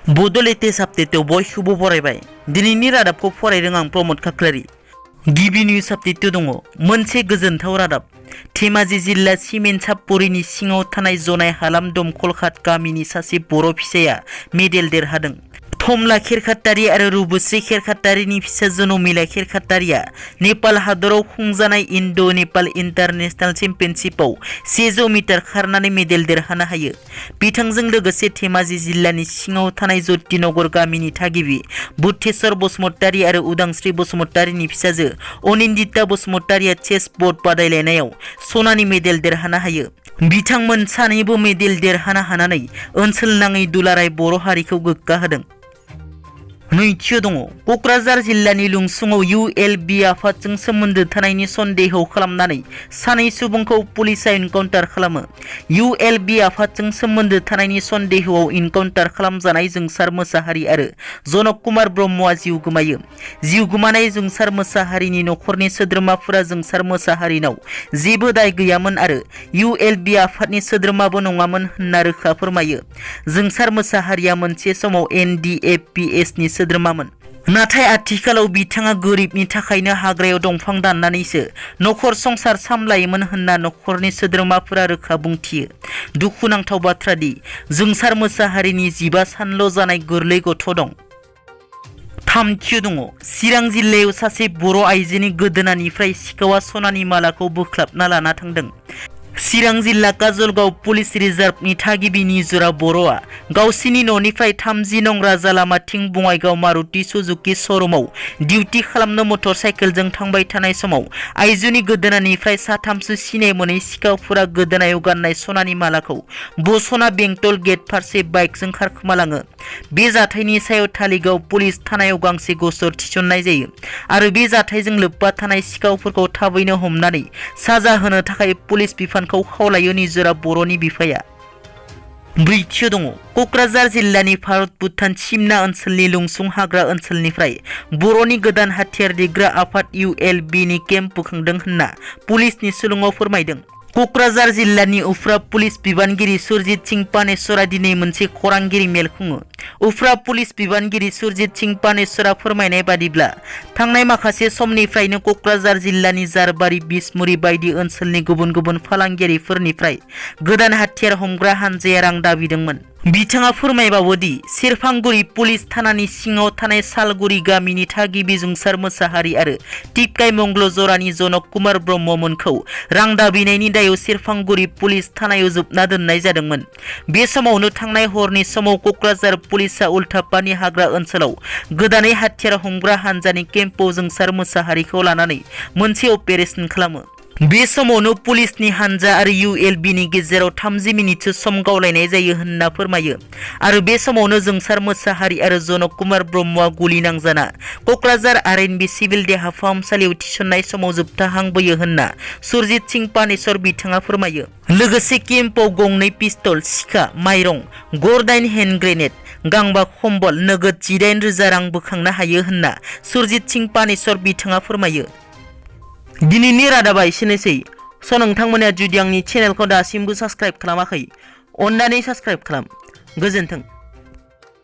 बड' लेटेस्ट आपडेटआव बयखौबो बरायबाय। दिनैनि रादाबखौ फरायदों आं प्रमद खाख्लारि। गिबि निउज आपडेटआव दङ मोनसे गोजोनथाव रादाब। धेमाजि जिल्ला सिमेन्ट सापरिनि सिङाव थानाय जनाय हालाम दमखलघाट गामिनि सासे बर' फिसाया मेडेल देरहादों। थमला खेरखातारि आरो रुबुस्रि खेरखातारिनि फिसा जनमिला खेरखातारिया नेपाल हादराव खुंजानाय इन्ड' नेपाल इन्टारनेशनेल चेम्पियनशिपआव 100 मिटार खारनानै मेडेल देरहानो हायो। बिथांजों लोगोसे धेमाजि जिल्लानि सिङाव थानाय ज्यतिनगर गामिनि थागिबि बुद्धेश्वर बसुमतारी आरो उदांस्रि बसुमतारीनि फिसाजो अनिन्दिता बसुमतारीया चेस बर्ड बादायलायनायाव सनानि मेडेल देरहानो हायो। बिथांमोन सानैबो मेडेल देरहानो हानानै ओनसोलनाङै दुलाराय बर' हारिखौ गोग्गा होदों। नैथियाव दङ क'क्राझार जिल्लानि लुंसुङाव ULB आफादजों सोमोन्दो थानायनि सन्देह खालामनानै सानै सुबुंखौ पुलिसआ एनकाउन्टार खालामो। ULB आफादजों सोमोन्दो थानायनि सन्देहआव एनकाउन्टार खालामजानाय जोंसार मोसाहारि आरो जनक कुमार ब्रह्मआ जिउ गोमायो। जिउ गोमानाय जोंसार मोसाहारिनि नखरनि सोद्रोमाफोरा जोंसार मोसाहारिनाव जेबो दाय गैयामोन आरो ULB आफादनि सोद्रोमाबो नङामोन होनना रोखा फोरमायो। जोंसार मोसाहारिया मोनसे समाव NDFPSनि सोद्रोमामोन। नाथाय आथिखालाव बिथाङा गोरिबनि थाखायनो हाग्रायाव दंफां दाननानैसो नखर संसार सामलायोमोन होनना नखरनि सोद्रोमाफोरा रोखा बुंथियो। दुखुनांथाव बाथ्रा दि जोंसार मोसाहारिनि 15 सानल' जानाय गोरलै गथ' दं। थामथियाव दङ चिरां जिल्लायाव सासे बर' आइजोनि गोदोनानिफ्राय सिखावा सनानि मालाखौ बोख्लाबना लाना थांदों। चिरां जिल्ला काजलगाव पुलिस रिजार्भनि थागिबि निजरा बर'आ गावसिनि न'निफ्राय 30 नं राजा लामाथिं बङाइगाव मारुति सुजुकी श'रुमाव डिउटि खालामनो मटर साइकेलजों थांबाय थानाय समाव आइजोनि गोदोनानिफ्राय साथामसो सिनाय मोनै सिखावफोरा गोदोनायाव गाननाय सनानि मालाखौ बसना बेंटल गेट फारसे बाइकजों खारखोमालाङो। बे जाथायनि सायाव धालिगाव पुलिस थानायाव गांसे गसर थिसननाय जायो आरो बे जाथायजों लोब्बा थानाय सिखावफोरखौ थाबैनो हमनानै साजा होनो थाखाय पुलिस बिफानखौ खावलायो निजोरा बर'नि बिफाया। ब्रैथियाव दङ क'क्राझार जिल्लानि भारत भुटान सिमना ओनसोलनि लुंसुं हाग्रा ओनसोलनिफ्राय बर'नि गोदान हाथियार देग्रा आफाद ULBनि केम्प बोखांदों होनना पुलिसनि सुलुङाव फोरमायदों। क'क्राझार जिल्लानि उफ्रा पुलिस बिबानगिरि सुरजित सिं पानेश्वरा दिनै मोनसे खौरांगिरि मेल खुङो। उफ्रा पुलिस बिबानगिरि सुरजित सिं पानेश्वरा फोरमायनाय बादिब्ला थांनाय माखासे समनिफ्रायनो क'क्राझार जिल्लानि जारबारि बिसमुरि बायदि ओनसोलनि गुबुन गुबुन फालांगियारिफोरनिफ्राय गोदान हाथियार हमग्रा हानजाया रां दाबिदोंमोन। बिथाङा फोरमायबावोदि सेरफांगुरि पुलिस थानानि सिङाव थानाय सालगुरि गामिनि थागिबि जोंसार मोसाहारि आरो टिपकाय मंगल जरानि जनक कुमार ब्रह्ममोनखौ रां दाबिनायनि दायाव सेरफांगुरि पुलिस थानायाव जोबना दोननाय जादोंमोन। बे समावनो थांनाय हरनि समाव क'क्राझार पुलिसआ उल्थापानि हाग्रा ओनसोलाव गोदानै हाथियार हमग्रा हानजानि केम्पआव जोंसार मोसाहारिखौ लानानै मोनसे अपारेशन खालामो। बे समावनो पुलिसनि हानजा आरो ULBनि गेजेराव 30 मिनिटसो सम गावलायनाय जायो होनना फोरमायो आरो बे समावनो जोंसार मोसाहारि आरो जनक कुमार ब्रह्मआ गुलि नांजाना क'क्राझार RNB सिभिल देहा फाहामसालियाव थिसननाय समाव जोबथाहांबोयो होनना सुरजित सिं पानेश्वर बिथाङा फोरमायो। लोगोसे केम्पआव गंनै पिस्तल, सिखा, माइरं, गरदाइन हेन्ड ग्रेनेड, गांबा खम्बल, नगद 18,000 रां बोखांनो हायो होनना सुरजित सिं पानेश्वर बिथाङा फोरमायो। दिनैनि रादाबा एसेनोसै। नोंथांमोना जुदि आंनि चेनेलखौ दासिमबो साबस्क्राइब खालामाखै, अन्नानै साबस्क्राइब खालाम। गोजोन्थों।